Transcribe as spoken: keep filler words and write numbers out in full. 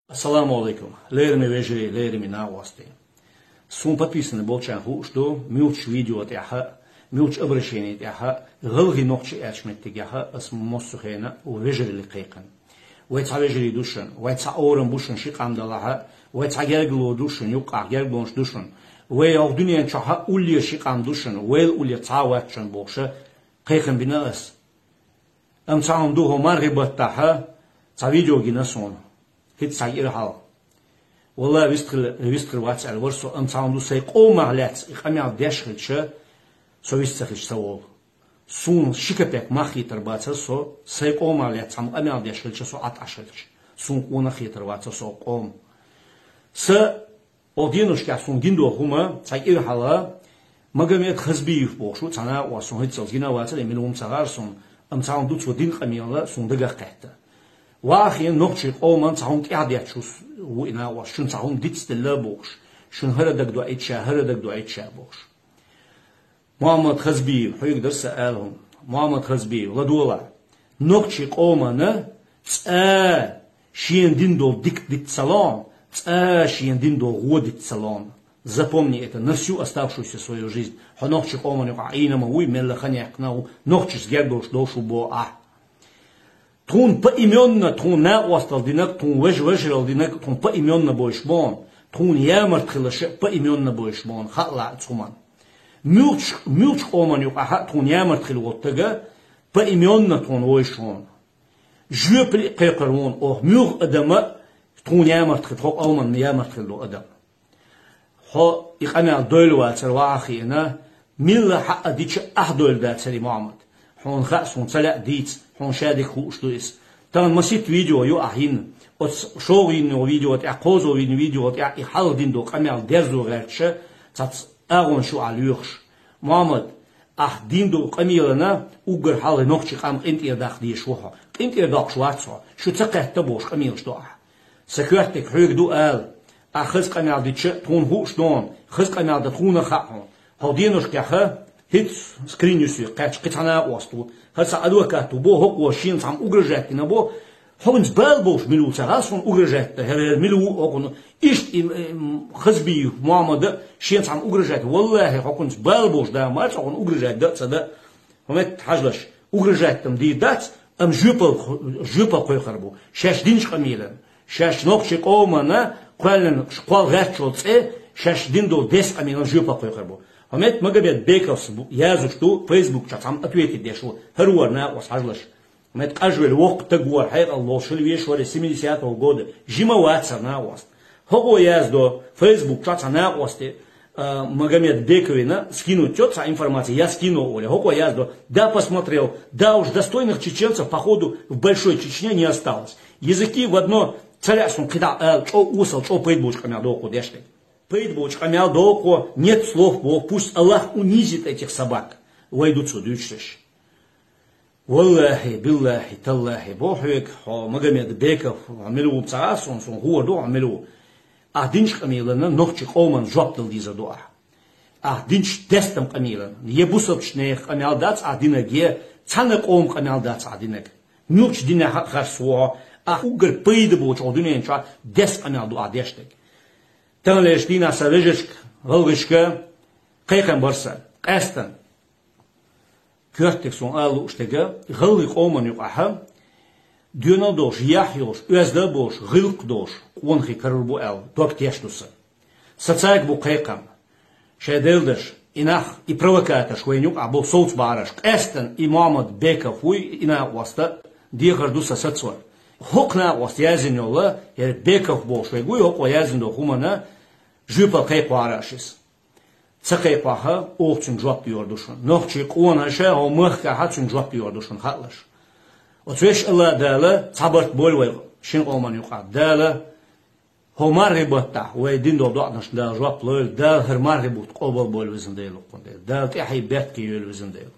Ассаламу алейкум. Лераме вежарий, лераме накъостий. Сун подписаны болчарна хууш ду, муьлхача видео тӀехьа, муьлхача обращени тӀехьа, гӀалгӀай нохчий аьлча меттигехьа, ас массо хена вежарий кхайкхина. Вай цхьа вежарий ду шун, вай цхьа орам бу шун ши къам далахьа, вай цхьа гергало ду шун, юккъахь гергонаш ду шун. Вай оха дуьнен чохьа уллера ши къам ду шун, вайл уллера цхьа а вац шун бохуша, кхайкхам бина ас. Амма цхьа хӀума ду хӀо мархи баттахьа, цхьа видео гина суна. ХӀинца цхьа ира хьал. Валла, вистхир, вистхир вац аьлла вара со, амма цхьа хӀума ду сай къомах лаьцна и къамел деш хилча, со вист ца хилча ца волу. Суна ши капек мах хетар бацара со, сай къомах лаьцна цхьа къамел деш хилча, со Ӏат Ӏаш хилча. Суна къона хетар вацара со къом. Са Оха деношкахь суна гиндо хӀума, цхьа кӀира хьала, Магомед Хазбиев бохуш ву, цхьа накъост суна хӀинццалц гина вацара, и мила ву-м ца гӀара суна, амма цхьа хӀума ду цо дин къамела суна дагах кхетта. Вахе нохчий къоман цхьа хӀума тӀаьхьа детташ ву с-, ву и накъост, шуна цхьа хӀума дицделла бохуш, шуна хӀара дагадоуьйту ша, хӀара дагадоуьйту ша бохуш. Мухьаммад Хазбиев, хьоьга дара сан ала хӀума. Мухьаммад Хазбиев, ладогӀалахь. Нохчий къомана цкъа шена дин долу дика дита ца лоу, цкъа шена дин долу гӀо дита ца лоу. Запомни это на всю оставшуюся свою жизнь. Хьо нохчий къомана юкъахь Ӏийна ма вуй, мелла хан яьккхина а ву, нохчашца гергарлуш долуш ву боху ахь. Тхуна поименно, тхуна накъостал динарг, тхуна вежа-вежарал динарг, тхуна поименно бойуш боху, тхуна ямарт хилаша поименно бойуш боху, хаалахь цхьа хӀуманна. Муьлхачу, муьлхачу къомана юкъахьа тхуна ямарт хила волу стага поименно тхуна войуш вон. Жоьпале а кхайкхар вон, оха муьлха адама тхуна ямарт хила, тхо къоманна ямарт хила ду адам. Хьо и къамел дойла вацара ваха хиъна, милла хьаъа дича ахь дойла дацара и Мухьаммад. Хьуна хаьа суна ца лаьа дийца, хьуна шадерг хууш ду иза. Тахана маситта видео ю ахь йина. Оцу шогӀа йина видео тӀехь, кхозо йина видео тӀехь и хьалха дина долу къамел дерзо гӀерташа, цхьацца агӀонаш ю ахь лоьхуш. Мухьаммад, ахь дина долу къамелана уггар хьалха нохчий къам къинтӀера даккха дезаш ву хьо. КъинтӀера доккхуш вац хьо, шу ца кхетта бохуш къамелаш ду ахь. Сан коьртаниг хьоьга ду ала. Ахь хаза къамел дича, тхуна хууш дону, хаза къамел дан тхуна хаьа хьуна. Хьо деношкахьа, хӀинца скрин ю соьга кхаьчча, кхин цхьа накъост ву. ХӀара цхьа адвокат ву бо, хӀокхо шена цхьамма угрожать дина бо. ХӀокхунца бала болуш мила ву ца гӀа суна угрожать дан, хӀара, хӀара мила ву хӀокхунна. Иштта и, и, Хазбиев Мухьаммада шена цхьамма угрожать. Валлахьи, хӀокхунца бала болуш да, марца хӀокхунна угрожать дан а ца дан. Хьо метта хьажалаш, угрожать-м дийр дац, амма жоьпал, жоьпал кхойкхур бу. Шаьш динчу къамелан, шаьш нохчий къомана кхоьллина кхол гӀертачул цӀе, шаьш дина долу деза къамелан жоьпал кхойкхур бу. Хьо метта Магомед Бековс бу-, яздеш ду, Facebook чохь цхьамма ответить деш ву, хӀара вара накъост хьажалаш. Хьо метта къажвелла воккха стаг вара, хьекъал волуш хила везаш вара, семидесятого года. Жима вацара накъост. ХӀокхо яздо, Facebook чохь цхьа накъосте, а, Магомед Бековина скинуть йо цхьа информация, я скину оле. ХӀокхо яздо, да, посмотрел, да, уж достойных чеченцев, походу, в Большой Чечне не осталось. Языки в одно, ца лаьа суна кхидӀа ала, чӀо осал, чӀо пайда боцу къамел доху деш дерг. Пайда боцу къамел доху, нет слов боху, пусть Аллах унизит этих собак. Вай ду цо дуьйцуш дерш. Валлахьи, биллахьи, таллахьи, бо хьоьга, хьо Магомед Беков, хьо мила ву ца гӀа суна, суна хӀора ду хьо мила ву. Ахь динчу къамелана нохчий къоман жоп дала дезар ду ахь. Ахь динчу дестам къамелана. Е бусалбачу нехан къамел дац ахь динарг, е цхьана къоман къамел дац ахь динарг. Муьлхачу динехь а харц ву хьо, ахь уггар пайда боцу хьо дуьнен чохь дес къамел ду ахь деш дерг. Таханлерчу дийнахь сан вежаршка, гӀалгӀашка, кхайкхам бар сан, къаьстина. Коьртаниг суна ала лууш дерг, гӀалгӀай къоман юкъахьа, доьналла долуш, яхь йолуш, оьзда а болуш, гӀиллакх а долуш, къонахий карор бу аьлла, дог теш ду сан. Сан цаьрга бу кхайкхам. Шайн делдаш, и нах, и провокаторш вайна юкъахь бу совцабахьараш, къаьстина и Мухьаммад Беков вуй, и накъоста дехар ду сан сацор. ХӀокху накъоста яздина йолла, яра Беков бохуш вайга вуй, хӀокхо яздина долу хӀумана жоьпал кхайкхор аш иза. Ца кхайкхахьа, оха цуьнга жоп лур ду шуна. Нохчий къонаша, хӀо махкахьа цуьнга жоп лур ду шуна, хаалаш. Оцу веш Алла Дала цхьа барт бойла вай шин къоман юкъахь. Дала хӀо мархи баттахь вай дин долу доӀанашна Дала жоп лойла, Дала хӀара мархи бутт къобал бойла везан Дела хӀокхун Дела. Дала тӀаьхье бертке йойла везан Дела.